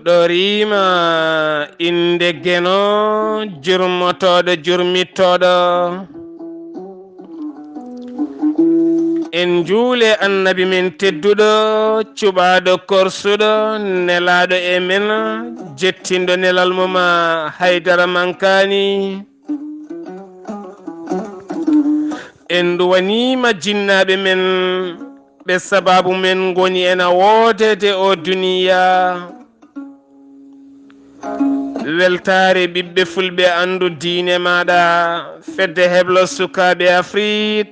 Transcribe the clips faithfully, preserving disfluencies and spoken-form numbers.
Ɗoriima innde Geno, jurmotooɗo, jurmittooɗo. En njuule Annabi men tedduɗo, cuɓaaɗo korsuɗo, nelaaɗo e men, jettinɗo nelal mum, Haydara Mankaani. En nduwaniima jinnaaɓe men, ɓe sabaabu men ngoni ena woodeede o duniya. Weltaare ɓiɓɓe fulɓe, anndu diine maaɗa, fedde heblo sukaaɓe Afrik.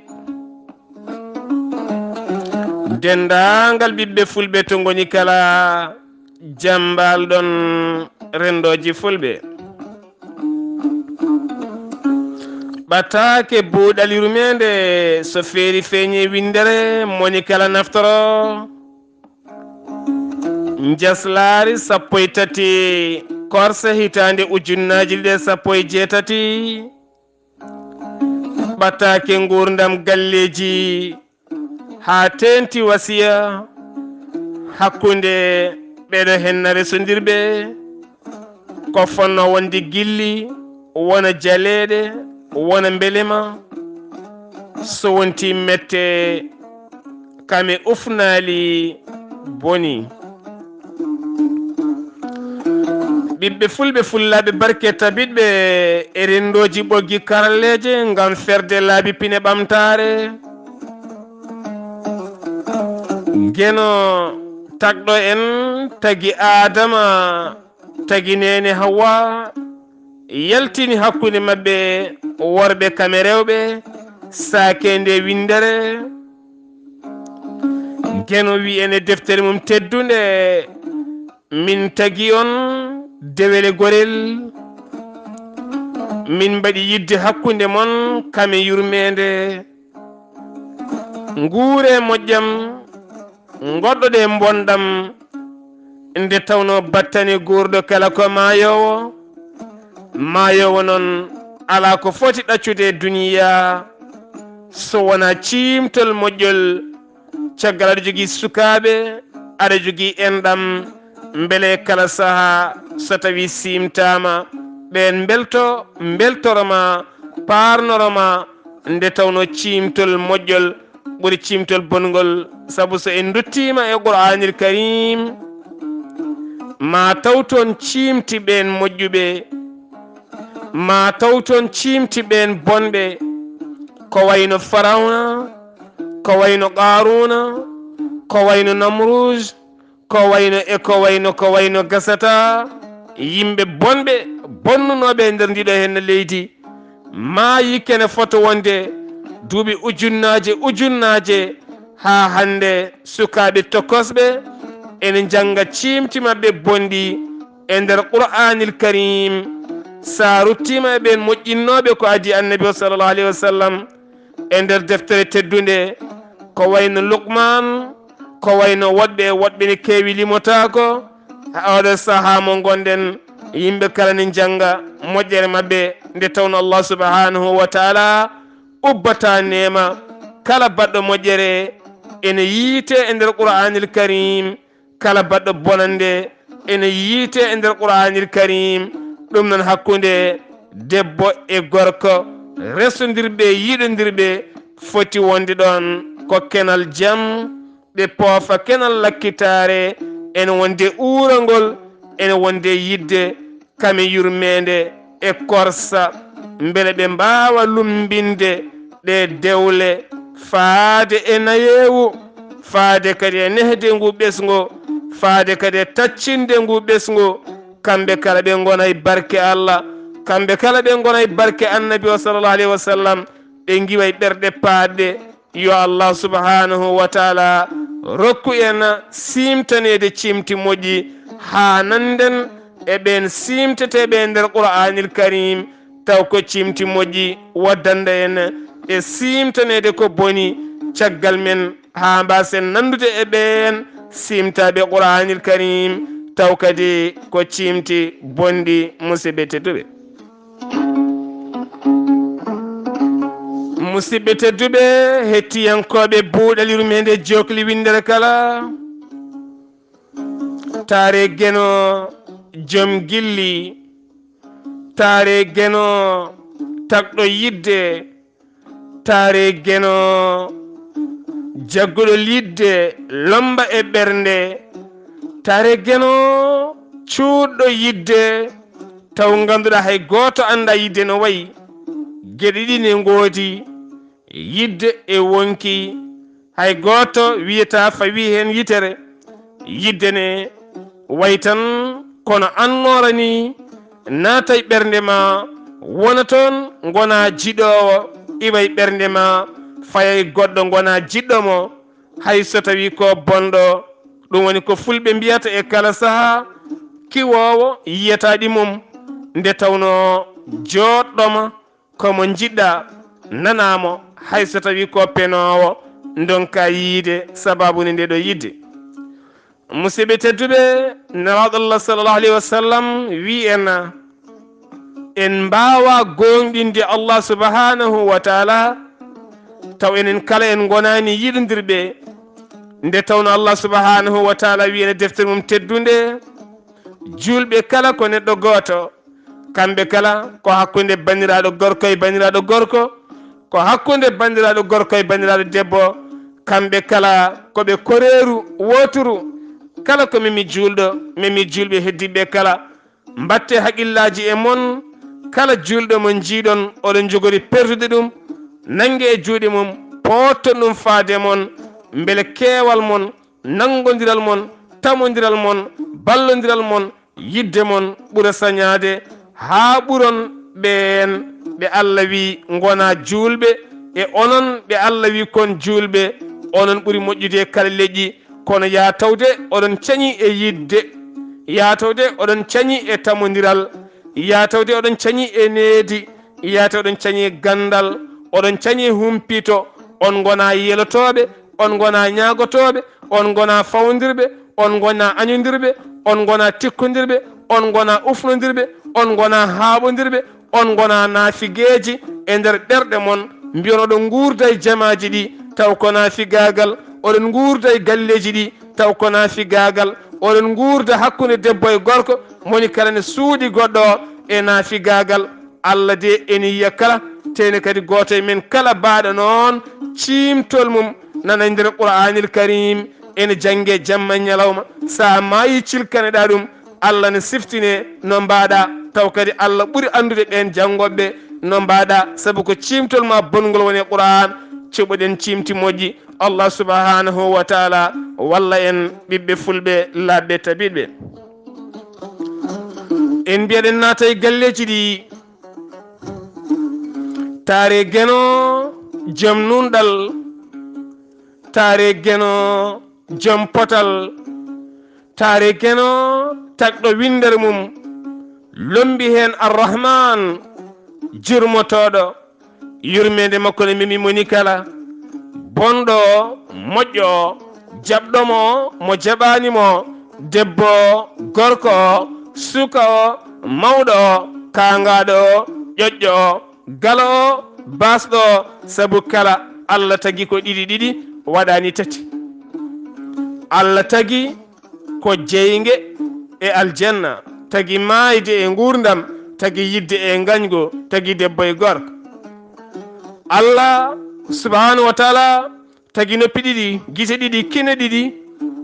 Denndaangal ɓiɓɓe fulɓe to ngoni kala, jam mbaal-ɗon renndooji fulɓe. Ɓataake buuɗal yurmeende, so feeri feeñe winndere, moni kala naftoro. Njaslaari sappo e tati korse hitaande ujunnaaji ɗiɗi e sappo e jeetati. Ɓataake nguurndam galleeji haa teeŋti wasiya hakkunde ɓeeɗo henna resondirɓe, ko fotnoo wonde gilli, wona jaleeɗe, wona mbelema, so wontii mette, kame ufnaali boni. Ɓiɓɓe fulɓe fullaaɓe barke tabitɓe e renndooji ɓoggi karalleeje ngam ferde laabi pine ɓamtaare. Geno tagɗo en tagi Aadama, tagi neene Hawwa, yaltini hakkunde maɓɓe worɓe kame rewɓe, saakende winndere. Geno wi en e deftere mum teddunde, min tagi on dewele gorel, min mbaɗi yidde hakkunde mon kame yurmeende. Nguure moƴƴam, ngoɗɗoɗe mbonɗam, nde tawnoo battane guurɗo kala ko maayoowo. Maayoowo noon alaa ko foti ɗaccude e duniya so wonaa ciimtol moƴƴol. Caggal aɗa jogii sukaaɓe, aɗa jogii enɗam, mbele kala sahaa so tawii siimtaama, ɓeen mbelto, mbeltoro ma, paarnoro ma, nde tawnoo ciimtol moƴƴol ɓuri ciimtol bongol, sabu so en nduttiima e Qur'aanil Kariim, maa taw toon ciimti ɓeen moƴƴuɓe, maa taw toon ciimti ɓeen bonɓe, ko wayno Farawna, ko wayno Qaaruuna, ko wayno Namruus, ko wayno e ko wayno, ko wayno gasata, yimɓe bonɓe, bonnunooɓe e nder ndiɗo henne leydi, maayi kene fota wonde duuɓi ujunnaaje, ujunnaaje, haa hannde sukaaɓe tokosɓe ene njannga ciimti maɓɓe bonɗi e nder Qur'aanil Kariim. So a ruttiima e ɓeen moƴƴinnooɓe ko adii Annabi o, sallallahu alayhi wa sallam, e nder deftere teddunde, ko wayno Luqmaan, ko wayno woɗɓe e woɗɓe ne keewi limotaako. Haa oɗo sahaa mo ngonɗen, yimɓe kala ne njannga moƴƴere maɓɓe, nde tawnoo Allah subhaanahu wa taala ubbataa neema kala baɗɗo moƴƴere ene yiytee e nder Qur'aanil Kariim. Kala baɗɗo bonannde ene yiytee e nder Qur'aanil Kariim. Ɗum noon, hakkunde debbo e gorko, resondirɓe, yiɗondirɓe, foti wonde ɗoon ko kenal jam, ɓe poofa kenal lakkitaare, ene wonde uurangol, ene wonde yiɗde kame yurmeende e korsa, mbele ɓe mbaawa lummbinde ɗee dewle faade e nayeewu, faade kadi e nehde ngu ɓesngu, faade kadi e taccinde ngu ɓesngu. Kamɓe kala ɓe ngona e barke Allah, kamɓe kala ɓe ngona e barke Annabi o, sallallahu alayhi wa sallam, ɓe ngiwa e ɓerɗe paaɗɗe. Yo Allah subhaanahu wa taala rokku en siimtaneede ciimti moƴƴi, haa nannden e ɓeen siimteteeɓe e nder Qur'aanil Kariim, taw ko ciimti moƴƴi waddanda en e siimtaneede ko boni, caggal men haa mbaasen nanndude e ɓeen siimtaaɓe Qur'aanil Kariim, taw kadi ko ciimti bonɗi, musidɓe tedduɓe. Musidɓe tedduɓe, hettiyankooɓe Buuɗal Yurmeende Jookli Winndere Kala, Taare Geno, jom gilli. Taare Geno, tagɗo yidde. Taare Geno, jagguɗo yidde, lomba e ɓernde. Taare Geno, cuuɗɗo yidde, taw ngannduɗaa hay gooto anndaa yidde no wayi. Geɗe ɗiɗi ne ngoodi, yidde e wonki. Hay gooto wiyata fawi heen yitere. Yidde ne wayi tan kono annoora ni, naatay ɓernde ma, wona toon ngona jiɗoowo, iway ɓernde ma, fayay goɗɗo ngona jiɗɗo mo, hay so tawi ko bonɗo. Ɗum woni ko fulɓe mbiyata e kala sahaa, kiwoowo yiyata ɗi mum, nde tawnoo jooɗɗo ma, ko mo njiɗɗa, nanaa mo, hay so tawi ko penoowo, ndonka yiide sababu nde nde ɗo yidde. Musidɓe tedduɓe, Nelaaɗo Allah sallallahu alayhi wa sallam wi en, en mbaawa gooŋɗinde Allah subhanahu wa taala, taw enen kala en ngonaani yiɗondirɓe. Nde tawno Allah subhanahu wa taala wi en e deftere mum teddunde, juulɓe kala ko neɗɗo gooto, kamɓe kala ko hakkunde banndiraaɗo gorko e banndiraaɗo gorko, ko hakkunde banndiraaɗo gorko e banndiraaɗo debbo, kamɓe kala ko ɓe koreeru wooturu, kala ko memi juulɗo, memi juulɓe heddiiɓe kala. Mbatte haqillaaji e mon, kala juulɗo mo njiiɗon oɗon njogori perdude ɗum, nannge e juuɗe mum, pootton ɗum faade mon, mbele keewal mon, nanngondiral mon, tamondiral mon, ballondiral mon, yidde mon ɓura sañaade, haa ɓuron ɓeen ɓe Allah wi ngona juulɓe, e onon ɓe Allah wi kon juulɓe, onon ɓuri moƴƴude e kala leƴƴi. Kono yaa tawde oɗon cañi e yidde, yaa tawde oɗon cañi e tamondiral, yaa tawde oɗon cañi e needi, yaa tawde oɗon cañi e ganndal, oɗon cañi e humpito, on ngona yelotooɓe, on ngona ñaagotooɓe, on ngona fawndirɓe, on ngona añondirɓe, on ngona tikkondirɓe, on ngona ufnondirɓe, on ngona haaɓondirɓe, on ngona naafigeeji e nder ɓerɗe mon, mbiyon oɗon nguurda e jamaaji ɗi, taw ko naafigaagal, oɗon nguurda e galleeji ɗi, taw ko naafigaagal, oɗon nguurda hakkunde debbo e gorko, moni kala ne suuɗi goɗɗo o e naafigaagal. Allah de ene yiya kala, tene kadi gooto e men kala baaɗo noon ciimtol mum nana e nder Qur'aanil Kariim, ene jannge jamma e ñalawma. So a maayi cilkaneɗaa ɗum, Allah ne siftine no mbaaɗa, taw kadi Allah ɓuri anndude ɓeen janngooɓe no mbaaɗa, sabu ko ciimtol ma bongol woni e Qur'aan, cuɓoɗen ciimti moƴƴi. Allah subhanahu wa taala walla en ɓiɓɓe fulɓe laaɓɓe tabiɗɓe. En mbiyaɗen naata e galleeji ɗi. Taare Geno, jom nunɗal. Taare Geno, jom potal. Taare Geno, tagɗo winndere mum, lombi heen Arrahman, jurmotooɗo. Yurmeende makko ne memi moni kala. Bonɗo, moƴƴo, jaɓɗo mo, mo jaɓaani mo, debbo, gorko, suka o, mawɗo, kaangaaɗo, ƴoƴƴo, galo o, baasɗo o, sabu kala Allah tagi ko ɗiɗi ɗiɗi, waɗaani tati. Allah tagi ko jeynge e aljanna, tagi maayde e nguurndam, tagi yidde e ngañgo, tagi debbo e gorko. Allah subhanahu wa taala tagi noppi ɗiɗi, gite ɗiɗi, kine ɗiɗi,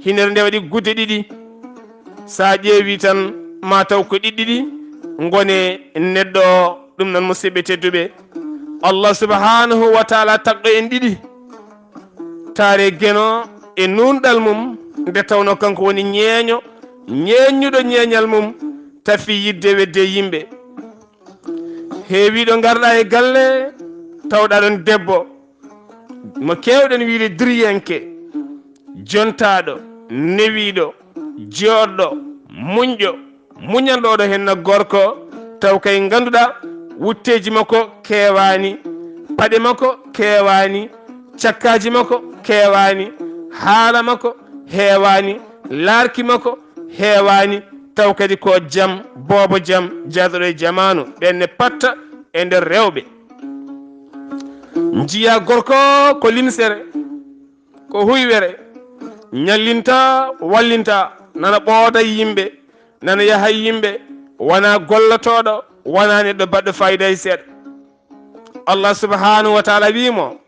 hinere nde waɗi gude ɗiɗi. Sa ƴeewi tan, ma taw ko ɗiɗɗiɗi ngone neɗɗo o. Ɗum noon, musidɓe tedduɓe, Allah subhanahu wa taala tagɗo en ɗiɗi, Taare Geno e nunɗal mum, nde tawno kanko woni ñeeño, ñeeñuɗo ñeeñal mum, tafi yidde wedde yimɓe. Heewiɗo ngarɗa e galle, tawɗa ɗon debbo mo keewɗen wiide diriyanke, jontaaɗo, newiiɗo, jooɗɗo, muñɗo, muñanɗo oɗo henna gorko, taw kay ngannduɗaa wutteeji makko keewaani, paɗe makko keewaani, cakkaaji makko keewaani, haala makko heewaani, laarki makko heewaani, taw kadi ko jam, boobo jam, jaaduɗo e jamaanu, ɓenne patta e nder rewɓe. Njiya gorko ko limsere, ko huywere, ñallinta, wallinta, nana ɓooda yimɓe, nana yaha yimɓe, wona gollotooɗo, wona neɗɗo baɗɗo fayida e seeɗa. Allah subhanahu wa taala wii mo,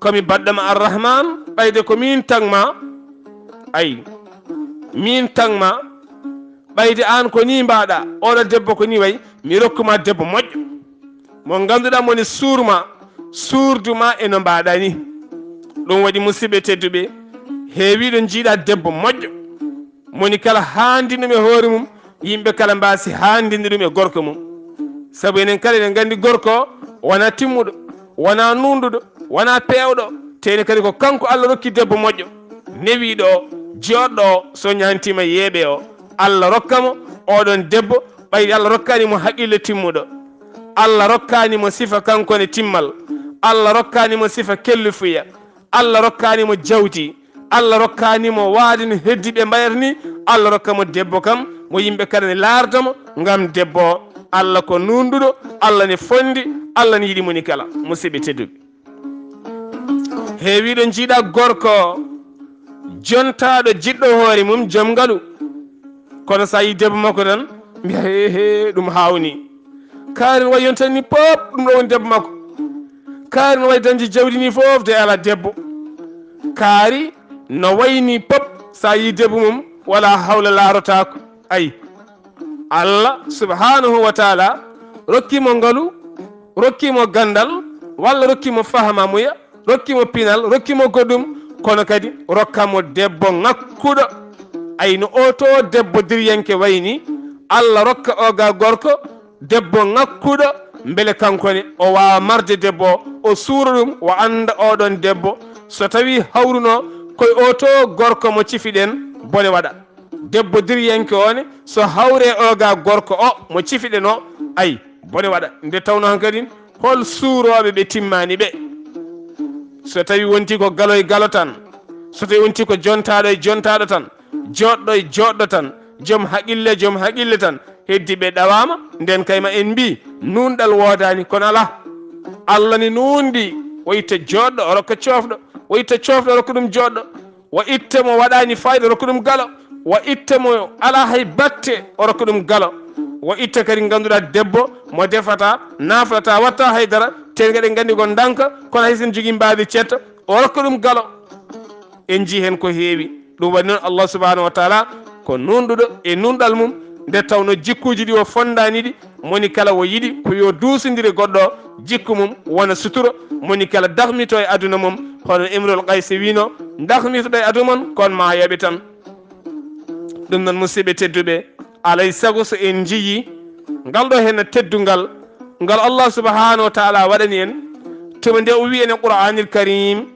"Ko mi baɗɗo ma Arrahman, ɓayde ko min tagma, ay, min tagma, ɓayde an ko ni mbaɗa, oɗo debbo ko ni way, mi rokkuma debbo moƴƴo, mo ngannduɗaa mo ni suurma, suurduma e no mbaɗa ni." Ɗum waɗi, musidɓe tedduɓe, heewiɗo jiiɗa debbo moƴƴo, moni kala haandi ɗum e hoore mum, yimɓe kala mbaasi haandinde ɗum e gorko mum. Sabu enen kala eɗen nganndi gorko wona timmuɗo, wona nuunɗuɗo, wona peewɗo, teyni kadi ko kanko Allah rokki debbo moƴƴo, newiiɗo o, jooɗɗo o, so ñaantiima yeeɓe o, Allah rokka mo oɗon debbo, ɓayri Allah rokkaani mo haqqille timmuɗo. Allah rokkaani mo sifa kanko ne timmal. Allah rokkaani mo sifa kellifuya. Allah rokkaani mo jawdi. Allah rokkaani mo waade no heddiiɓe mbayata ni. Allah rokka mo debbo kam, mo yimɓe kala ne laarda mo, ngam debbo o, Allah ko nuunɗuɗo, Allah ne fonndi, Allah ne yiɗi moni kala. Musidɓe tedduɓe, heewiiɗo jiiɗa gorko jontaaɗo, jiɗɗo hoore mum, joom ngalu. Kono so a yii debbo makko tan, mbiya, "He, he, ɗum haawnii. Kaari no wayi yonta ni pop, ɗum ɗo woni debbo makko. Kaari no wayi dañde jawdi ni fof, de ala debbo. Kaari no wayi ni pop, so a yii debbo mum, wala hawla laarotaako." Ay, Allah subhanahu wa taala rokki mo ngalu, rokki mo ganndal, walla rokki mo fahamamuya, rokki mo pinal, rokki mo goɗɗum, kono kadi rokka mo debbo ŋakkuɗo. Ay, no o to debbo diriyanke wayni, Allah rokka o ga gorko debbo ŋakkuɗo, mbele kanko ne o waawa marde debbo o, o suura ɗum, o annda oɗon debbo, so tawi hawruno koye o to gorko mo cifiɗen, bone waɗa. Debbo diriyanke o ne, so hawre o ga gorko o mo cifiɗen o, ay, bone waɗa. Nde tawno hankadi, hol suurooɓe ɓe timmaani ɓe? So tawi wonti ko galo e galo tan, so tawi wonti ko jontaaɗo e jontaaɗo tan, joɗɗo e joɗɗo tan, joom haqille e joom haqille tan, heddi ɓe ɗawaama, nden kayma en mbii, nuunɗal woodaani, kono alaa. Allah ne nuunɗi, o itta joɗɗo, o rokka coofɗo, o itta coofɗo, o rokka ɗum joɗɗo, o itta mo waɗaani fayda, o rokka ɗum galo, o itta mo alaa hay batte, o rokka ɗum galo, o itta kadi ngannduɗaa debbo mo defata, naflata, watta haydara, ten eɗen nganndi ko ndanka, kono hay sen jogii mbaadi cetta, o rokka ɗum galo. En njii heen ko heewi. Ɗum waɗi noon, Allah subhanahu wa taala ko nuunɗuɗo e nuunɗal mum, nde tawno jikkuuji ɗi o fonndaani ɗi, moni kala o yiɗi ko yo duusondire goɗɗo jikku mum, wona suturo, moni kala dahmito e aduna mum, hono Imrul Qaysi wiino, "Dahmitoɗo e aduna mon, kon ma yoɓe tan." Ɗum noon, musidɓe tedduɓe, alay sago so en njiyii ngal ɗo heen teddungal, ngal Allah subhanahu wa taala waɗani en, tuma nde o wi'i en e Qur'anil Karim,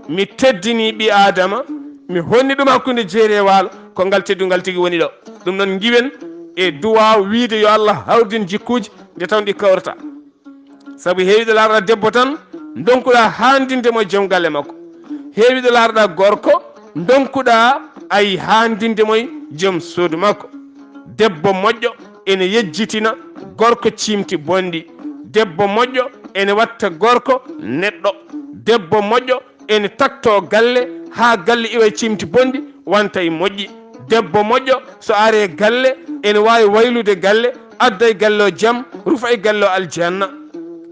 "Mi teddini ɓi Adama, mi honni ɗum hakkunde jeeri e waalo," ko ngal teddungal tigi woni ɗo. Ɗum noon ngiwen e duwaaw wiide yo Allah hawridin jikkuuji nde tawnoo ɗi kawrata. Sabu heewiiɗo laarɗa debbo tan, ndonkuɗa haandinde mo e joom galle makko. Heewiiɗo laarɗa gorko, ndonkuɗa ay haandinde mo e joom suudu makko. Debbo moƴƴo ene yejjitina gorko ciimti bonɗi. Debbo moƴƴo ene watta gorko neɗɗo. Debbo moƴƴo ene taktoo galle haa galle iwa e ciimti bonɗi, wonta e moƴƴi. Debbo moƴƴo so ari e galle ene waawi waylude galle, adda e galle o jam, rufa e galle o aljanna.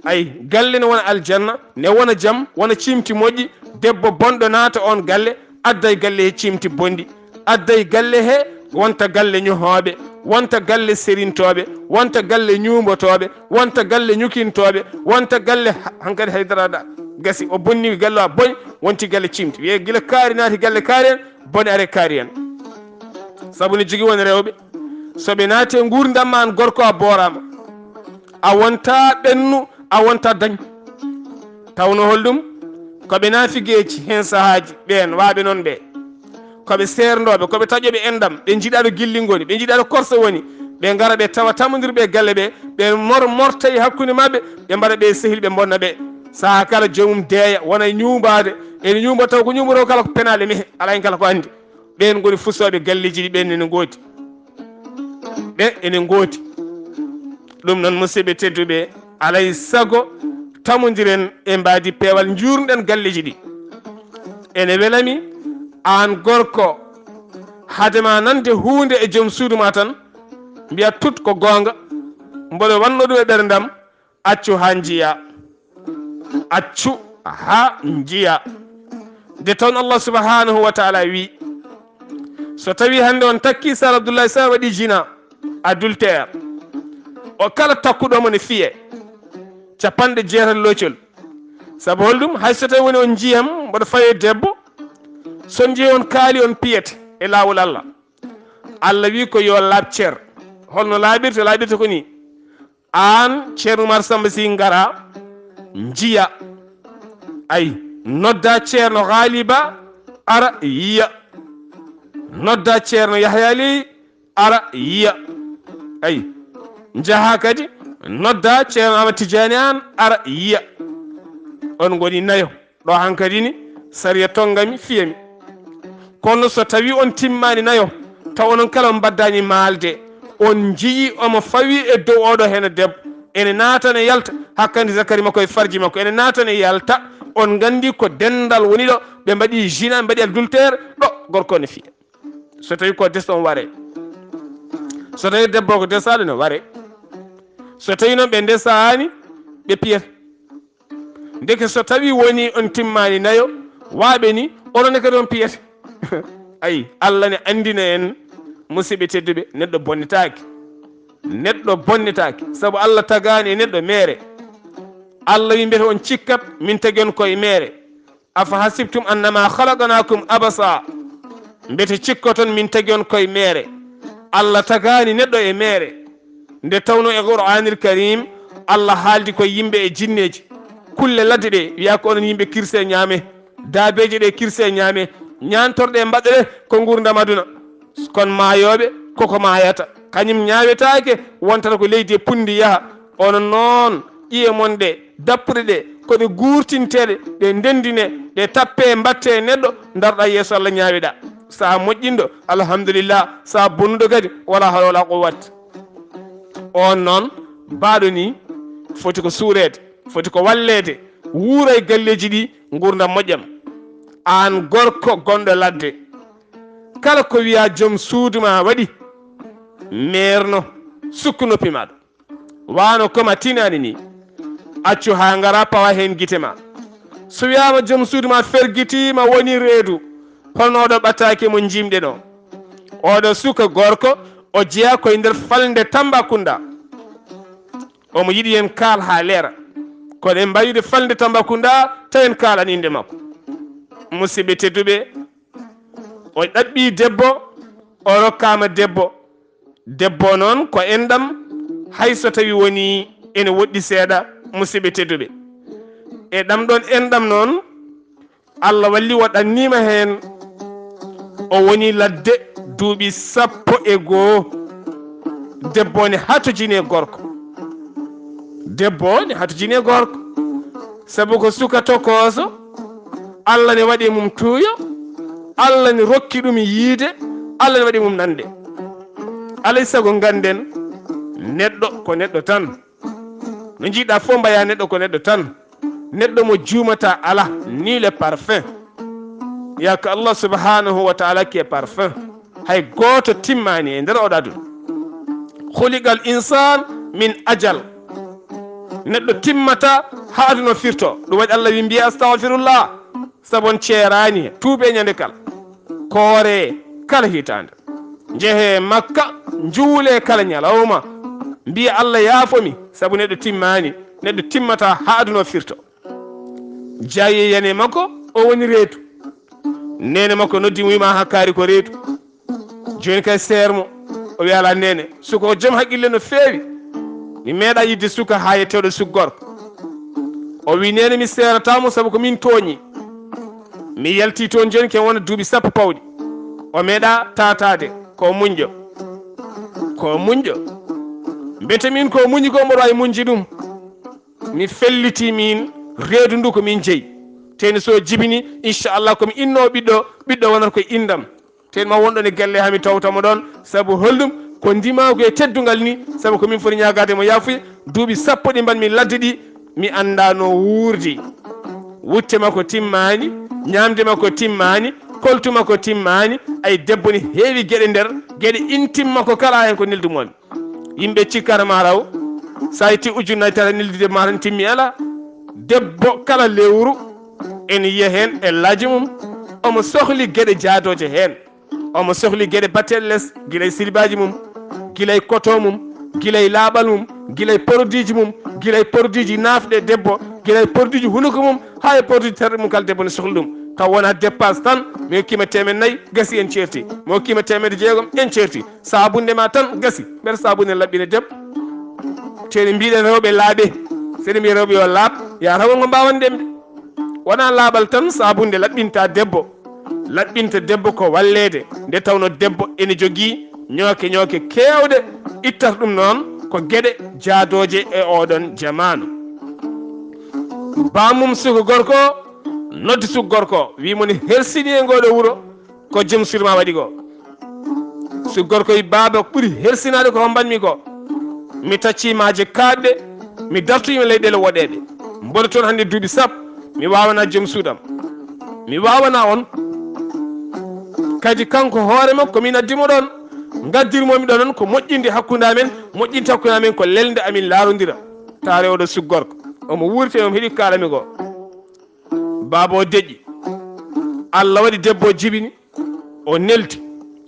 Ay, galle ne wona aljanna, ne wona jam, wona ciimti moƴƴi. Debbo bonɗo naata oon galle, adda e galle he ciimti bonɗi. Adda e galle he wonta galle ñohooɓe, wonta galle serintooɓe, wonta galle ñuumbotooɓe, wonta galle ñukintooɓe, wonta galle ha-, hankadi haydara da gasi, o bonni galle o, a boni, wonti galle ciimti. Wiye gila kaari naati galle kaari en, bone are kaari en. Sabu ne jogii won rewɓe, so ɓe naati e nguurndam ma an gorko, a booraama. A wonta ɓennu, a wonta dañ. Tawno holɗum? Ko ɓe naafigeeji heen sahaaji ɓeen, waaɓe noon ɓe. Ko ɓe seerndooɓe, ko ɓe taƴooɓe enɗam, ɓe njiɗaa ɗo gilli ngoni, ɓe njiɗaa ɗo korsa woni, ɓe ngara ɓe tawa tamondirɓe e galle ɓe, ɓe mor-, morta e hakkunde maɓɓe, ɓe mbaɗa ɓe sehil, ɓe mbonna ɓe. Sahaa kala joomum deeya, wona e ñuumbaade, ene ñuumba taw ko ñuumbatoo kala ko penaale mehe, alaa heen kala ko anndi. Ɓeen ngoni fusooɓe galleeji ɗi, ɓeen ene ngoodi. Ɓe ene ngoodi. Ɗum noon, musidɓe tedduɓe, alay sago tamondiren e mbaadi peewal, njuurɗen galleeji ɗi. Ene welami aan gorko, Hade ma nande huunde e joom suudu ma tan, mbiya tut ko goonga, mboɗo wanno ɗum e ɓerndam, accu haa njiya. Accu haa njiya. Nde toon Allah subhanahu wa taala wi, so tawi hannde on takki Sar Abdullahi Sar waɗi jina, adultère, o kala takkuɗo mo ne fiye capanɗe jeetati loocol. Sabu holɗum? Hay so tawi woni on njiyam mboɗo fawi e debbo, so on njeyi on kaali on piyete e laawol Allah. Allah wi ko yo laaɓ cer. Holno laaɓirta? Laaɓirta ko ni. Aan Ceerno Umar Samba Sy ngara njiya. Ay, nodda Ceerno Gaaliba ara yiya. Nodda Ceerno Yahya Ley ara yiya. Ay, njaha kadi nodda Ceerno Ahmad Tijaani Aan ara yiya. On ngoni nayo. Ɗo hankadi ni, sariya tongami, fiyami. Kono so tawi on timmani nayo, taw onon kala on mbaddani maalde, on njiyi omo fawi e dow oɗo hena debbo, ene naata ne yalta, hakkandi zakari makko e farji makko, ene naata ne yalta, on ngandi ko dendal woni ɗo, ɓe mbaɗi jina, ɓe mbaɗi adultère, ɗo gorko ne fiya. So tawi ko deso on ware. So tawi debbo ko desaɗo ne ware. So tawi noon ɓe ndesaani, ɓe piyata. Ndeke so tawi woni on timmani nayo, waaɓe ni, onon ne kadi on piyata. Ayi, Allah ne andina en, musidɓe tedduɓe, neɗɗo bonnitaaki. Neɗɗo bonnitaaki, sabu Allah tagaani e neɗɗo meere. Allah wi mbete on cikkat, min tagi on koye meere. Afa hasibtum annama khalaqnakum abasa. Mbete cikkoton min tagi on koye meere. Allah tagaani neɗɗo e meere. Nde tawno e Qur'anil Karim, Allah haaldi ko yimɓe e jinneeji. Kulle ladde ɗe, wiya ko onon yimɓe kirse ñaame. Daabeeje ɗe kirse ñaame. Ñaantorɗe mbaɗɗe ɗe ko nguurndam aduna. Kon maayooɓe, koko maayata. Kañum ñaawetaake, wontata ko leydi e punndi yaha. Onon noon, ƴiye mon ɗe, dappuɗe ɗe, ko ɗe guurtinteeɗe, ɗe ndendine, ɗe tappe, mbatte e neɗɗo, ndaroɗa yeeso Allah ñaawiɗa. Sa moƴƴinɗo, alhamdulillah. Sa bonnuɗo kadi, wala hawla wala quwwata. On noon, baaɗo ni, foti ko suureede, foti ko walleede, wuura e galleeji ɗi, nguurndam moƴƴam. Aan gorko gonɗo ladde, kala ko wiya joom suudu ma waɗi, meerno, sukku noppi ma ɗo. Wano ko ma tinani ni, accu haa ngara pawa heen gite ma. So wiyaama joom suudu ma fergitiima, woni reedu, hono oɗo ɓataake mo njiimɗen o. Oɗo suka gorko, o jeyaa koye nder falnde Tambacounda. Omo yiɗi en kaal haa leera. Kono en mbaawii falnde Tambacounda, taw en kaalani innde makko. Musidɓe tedduɓe, o ɗaɓɓi debbo, o rokkaama debbo. Debbo noon ko enɗam, hay so tawi woni ene woɗɗi seeɗa, musidɓe tedduɓe. E ɗam ɗon enɗam noon, Allah walli o ɗanniima heen, o woni ladde duuɓi sappo e goo. Debbo ne hatojini e gorko. Debbo ne hatojini e gorko. Sabu ko suka tokooso, Allah ne waɗi mum tuuyo, Allah ne rokki ɗum yiide, Allah ne waɗi mum nande. Alay sago ngannden, neɗɗo ko neɗɗo tan. No njiɗɗa fof mbaya neɗɗo ko neɗɗo tan. Neɗɗo mo juumata ala, ni le parfum. Il y a que Allah subhanahu wa ta'ala qui est parfum. Hay gooto timmaani e nder oɗo aduna. Khuliqal insan min ajal. Neɗɗo timmata haa aduna firto. Ɗum waɗi Allah wi mbiya astagfirullah. Sabu on ceeraani, tuube ñande kala. Koore kala hitaande. Njehe Makka, njuule kala ñalawma. Mbiya Allah yaafo mi, sabu neɗɗo timmaani. Neɗɗo timmata haa aduna firto. Jaayi e yane makko, o woni reedu. Neene makko noddi mo wima haa kaari ko reedu. Jooni kay seer mo, o wiya ala neene. Suka o joom haqqille no feewi. Mi meeɗa yidde suka haa yetteeɗo suka gorko. O wi neene mi seerata mo sabu ko min tooñi. Mi yalti toon jooni ken wona duuɓi sappo pawɗi. O meeɗa taataade, ko muñƴo. Ko muñƴo. Mbete min ko muñi ko mboɗo wawi muñji ɗum. Mi felliti min reedu ndu ko min jeyi. Teni so jibini, inchallah, komi inno ɓiɗɗo, ɓiɗɗo wonata koye indam. Ten ma wonɗon e galle hami tawta mo ɗon, sabu holɗum? Ko ndimagu e teddungal ni, sabu ko min foti ñaagade mo yaafuya. Duuɓi sappo ɗi mbanmi ladde ɗi, mi annda no wuurdi. Wutte makko timmaani, ñaamde makko timmaani, Koltu makko timmaani, ay debbo ne heewi geɗe nder, geɗe intim makko kala heen ko neldu moon. Yimɓe cikkata ma raw, so a itti ujunnaji tata neldude ma tan timmi ala. Debbo kala lewru ene yiya heen e laaji mum, omo sohli geɗe jaadooje heen. Omo sohli geɗe baɗteeɗe les, gila e silibaaji mum, gila e koto mum, gila e laaɓal mum, gila e produitji mum, gila e produitji naafɗe debbo, gila e produitji hunuko mum, haa e produitji terɗe mum kala debbo ne sohli ɗum. Taw wonaa dépense tan, mi hokkima teemeɗɗe nayi, gasi en ceerti. Mi hokkima teemeɗɗe jeegom, en ceerti. Saabunde ma tan gasi. Mbeɗa saabunde laɓɓine debbo. Te ne mbiɗen rewɓe laaɓe. Seɗe mbiya rewɓe yo laaɓ, ya taw ko mbaawan ɗemde. Wonaa laaɓal tan saabunde laɓɓinta debbo. Laɓɓinta debbo ko walleede. Nde tawno debbo ene jogii ñooke ñooke keewɗe. Ittata ɗum noon ko geɗe jaadooje e oɗon jamaanu. Baamum suka gorko, noddi suka gorko, wi mo ne hersini e ngooɗo wuro, ko joom suudu ma waɗi ko. Suka gorko wi, baaba, ko ɓuri hersinaade ko hombanmi ko. Mi taccii maaje kaaɗɗe, mi dartoyima leyɗeele woɗeeɓe. Mboɗo toon hannde duuɓi sappo, mi waawana joom suudam. Mi waawana on. Kadi kanko hoore makko, ko min addi mo ɗoon. Ngaddirmomi ɗo noon ko moƴƴinde hakkunde amen, moƴƴinde hakkunde amen ko lelnde amin laarondira. Taare oɗo suka gorko. Omo wuurti, omo heɗi kaalami ko. Baaba o deƴƴi. Allah waɗi debbo o jibini, o neldi,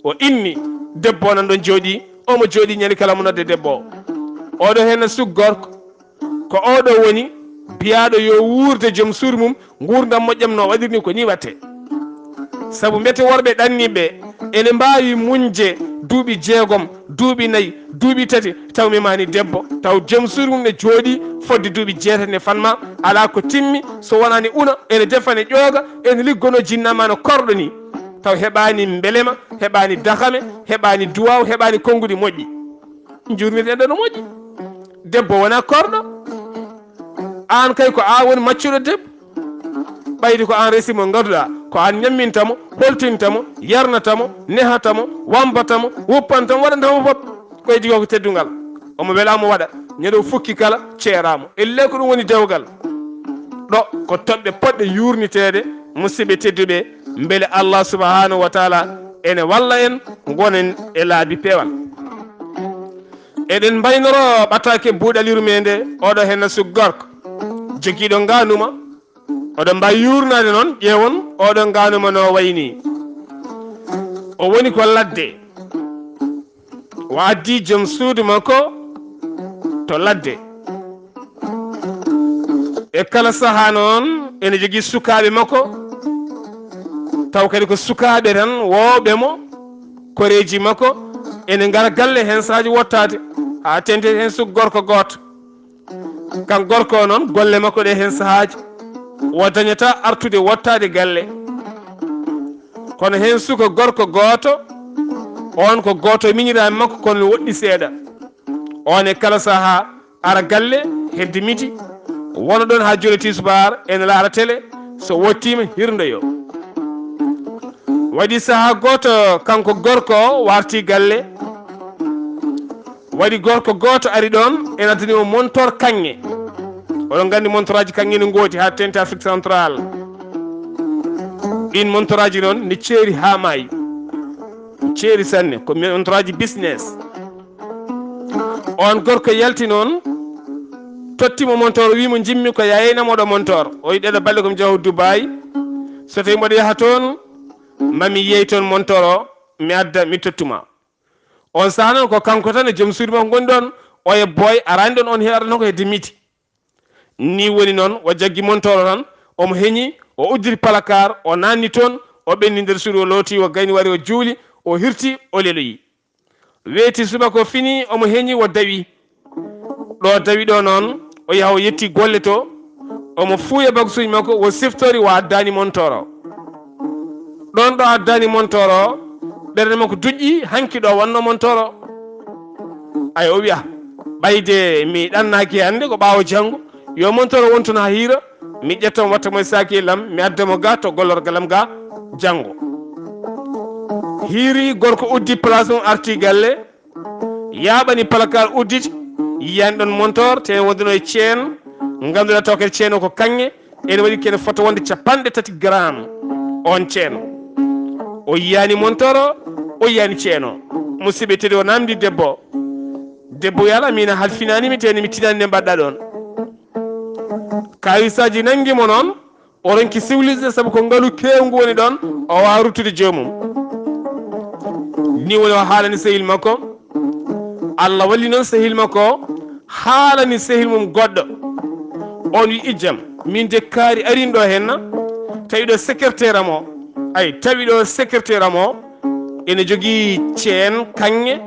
o inni. Debbo o nan ɗon jooɗi, omo jooɗi ñande kala mo nodde debbo o. Oɗo heen suka gorko, ko oɗo woni biyaaɗo yo wuurde joom suudu mum, nguurndam moƴƴam no waɗirni ko ni watte. Sabu mbete worɓe ɗanniiɓe ene mbaawi muñde duuɓi jeegom, duuɓi nayi, duuɓi tati, taw memaani debbo, taw joom suudu mum ne jooɗi fodde duuɓi jeetati ne fanma, alaa ko timmi, so wonaani una, ene defa, ne ƴooga, ene liggonoo, jinnama no korɗo ni. Taw heɓaani mbelema, heɓaani dakame, heɓaani duwaaw, heɓaani konnguɗi moƴƴi. Njurnirɗen ɗo no moƴƴi. Debbo wonaa korɗo. Aan kay ko a woni maccuɗo debbo. Ɓayde ko aan resi mo, ngaduɗaa, ko aan ñamminta mo, holtinta mo, yarnata mo, nehata mo, wambata mo, wuppanta mo, waɗanta mo fof. Ko e jogoo ko teddungal. Omo welaa mo waɗa. Ñande o fukki kala, ceeraa mo. Ellee ko ɗum woni dewgal. Ɗo ko toɓɓe potɗe yuurniteede, musidɓe tedduɓe, mbele Allah subhanahu wa taala ene walla en, ngonen e laabi peewal. Eɗen mbaynoro ɓataake buuɗal yurmeende, oɗo heen suka gorko. Jogiiɗo ngaanuma, oɗo mbaawi yuurnaade noon, ƴeewon oɗo ngaanuma no wayni. O woni ko ladde. O addi joom suudu makko to ladde. E kala sahaa noon, ene jogii sukaaɓe makko, taw kadi ko sukaaɓe tan woowɓe mo, koreeji makko, ene ngara galle heen sahaaji wottaade, haa teŋti heen suka gorko gooto. Kan gorko o noon, golle makko ɗe heen sahaaji, o dañataa artude wottaade galle. Kono heen suka gorko gooto, oon ko gooto e miñiraaɓe makko, kono ne woɗɗi seeɗa. Oon e kala sahaa ara galle hedde midi, wona ɗoon haa joli tisbaar, ene laara tele, so wottiima hirndoyoo. Waɗi sahaa gooto, kanko gorko o warti galle, waɗi gorko gooto ari ɗoon, ene addani o montor kaŋŋe. Oɗon nganndi montoraaji kaŋŋe ne ngoodi haa teŋti Afrique Central. Ɗiin montoraaji noon ne ceeri haa maayi. Ceeri sanne, ko montoraaji business. Oon gorko yalti noon, totti mo montor, o wii mo, "Njimmi ko yayna moɗo montor." O wi'i, "Ɗeɗo balɗe ko mi jaho Dubai. So tawi mboɗo yaha toon, ma mi yeey toon montor o, mi adda, mi tottuma." Oon sahaa noon ko kanko tan e joom suudu makko ngoni ɗoon, oya boy araani ɗoon, oon heɗata noon ko hedde midi. Ni woni noon, o jaggi montor o tan, omo heñi, o udditi palakaar, o naanni toon, o ɓenni nder suudu, o looti, o gayni, wari, o juuli, o hirti, o leloyi. Weeti subaka o fini, omo heñi, o dawi. Ɗo dawi ɗo noon, o yaha o yetti golle to, omo fuuya bagasuuji makko, o siftori, o addaani montor o. Ɗoon ɗo addaani montor o, ɓernde makko duƴƴi, hanki ɗo wonno montor o. Ay, o wiya, "Ɓayde mi ɗannaaki hannde, ko ɓaawo janngo, yo montor o wontu haa hiira, mi ƴetta mo, watta mo e saakiyel am, mi adda mo ga to gollorgal am ga janngo." Hiiri, gorko uddi place mum, arti galle, yaaɓani palakaar, udditi, yiyaani ɗoon montor, te wonduno e ceen, ngannduɗaa taw kadi ceen o ko kaŋŋe, ene waɗi kene fota wonde capanɗe tati gramme oon ceen. O yiyani montoro, o yiyani ceeno. Musidɓe tedduɓe, o namdi debbo. Debbo wi, "Ala, mina halfinanimi, teni mi tinani nde mbaɗɗa ɗon." Kawisaji nangi mo noon, o ronki civilisé sabu ko ngalu kewngu woni ɗon, o wawa ruttude joomum. Ni woni o haalani sehil makko. Allah walli noon sehil makko o, haalani sehil mum goɗɗo. On wi, "Ijjam, min de kaari arin ɗo henna, tawi ɗo secrétaire am o, ay, tawi ɗo secrétaire am o, ene jogii ceen kaŋŋe,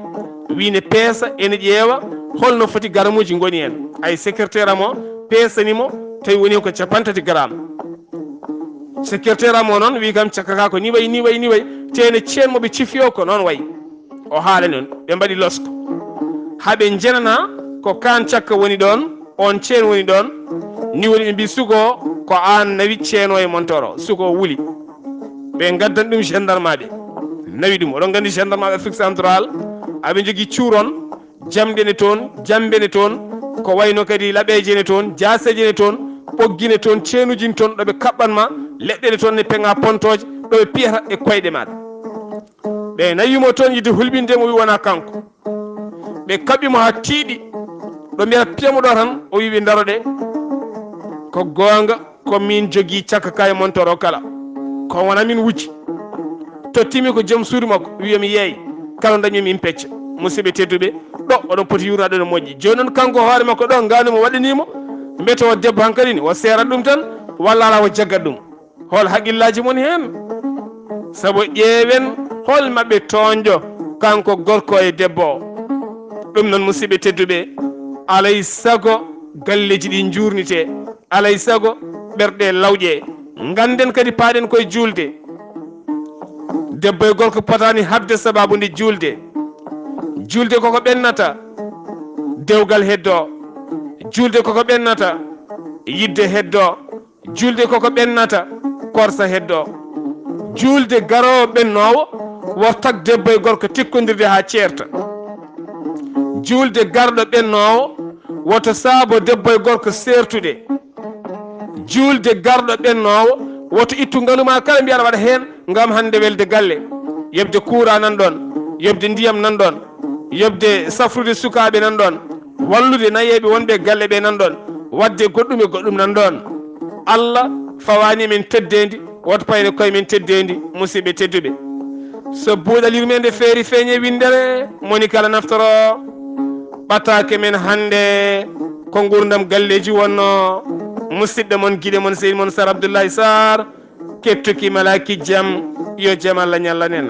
wi ne peesa, ene ƴeewa holno foti garamuuji ngoni en. Ay, secrétaire am o peesani mo, tawi woni ko capanɗe tati gramme." Secrétaire am o noon wi kam, cakka ka ko ni wayi, ni wayi, ni wayi. Te ene ceen mo ɓe cifi o ko noon wayi. O haala noon, ɓe mbaɗi losko. Haa ɓe njenana ko kaan cakka woni ɗoon, oon ceen woni ɗoon. Ni woni ɓe mbi, "Suko, ko aan nawi ceen o e montor o." Suko o wuli. Ɓe ngaddan ɗum gendarmeaaɓe. Nawi ɗum. Oɗon nganndi gendarmeaaɓe Afrique Centrale, aɓe njogii cuuron, jamɗe ne toon, jambe ne toon, ko wayno kadi laɓeeje ne toon, jaaseeje ne toon, ɓoggi ne toon, ceenuji ne toon, ɗo ɓe kaɓɓan ma, leɗɗe ne toon ne peŋa pontooje, ɗo ɓe piyata e koyɗe maaɗa. Ɓe nawi mo toon yiɗde hulɓinde mo, wi wonaa kanko. Ɓe kaɓɓi mo haa tiiɗi, ɗo mbiyata, "Piya mo ɗo tan," o wi, "Ɓe ndaro ɗe." Ko goonga, ko min jogii cakka ka e montor o kala. Ko wona min wujji. Tottimi ko joom suudu makko, wi, "Yo mi yeey, kala dañmi min pecca." Musidɓe tedduɓe, ɗo oɗon poti yuurnaade no moƴƴi. Jooni noon kanko hoore makko ɗo, ngaanu mo waɗanii mo, mbete o debbo hankadi ni, o seerat ɗum tan, walla alaa o jaggat ɗum. Hol haqillaaji mon heen? Sabu ƴeewen hol maɓɓe tooñɗo, kanko gorko e debbo o. Ɗum noon, musidɓe tedduɓe, alay sago galleeji ɗi njuurnitee, alay sago ɓerɗe lawƴee. Ngannden kadi paaɗen koye juulde. Debbo e gorko potaani haɓde sabaabu nde juulde. Juulde koko ɓennata, dewgal heddoo. Juulde koko ɓennata, yidde heddoo. Juulde koko ɓennata, korsa heddoo. Juulde garoowo ɓennoowo, wota tag debbo e gorko tikkondirde haa ceerta. Juulde garɗo ɓennoowo, woto saabo debbo e gorko seertude. Juulde garɗo ɓennoowo, woto ittu ngalu ma kala mbiya aɗa waɗa heen ngam hannde welde galle. Yoɓde kuuraa nan ɗoon, yoɓde ndiyam nan ɗoon, yoɓde safrude sukaaɓe nan ɗoon, wallude nayeeɓe wonɓe e galle ɓe nan ɗoon, waɗde goɗɗum e goɗɗum nan ɗoon. Allah fawaani men teddeendi, woto payne koye men teddeendi, musidɓe tedduɓe. So buuɗal yurmeende feeri feeñe winndere, moni kala naftoro. Ɓataake men hannde ko nguurndam galleeji wonnoo. Musidɗo mon, giɗo mon, sehil mon Sar Abdoulaye Sarr, kettuki malaaki jam, yo jam Allah ñallan en.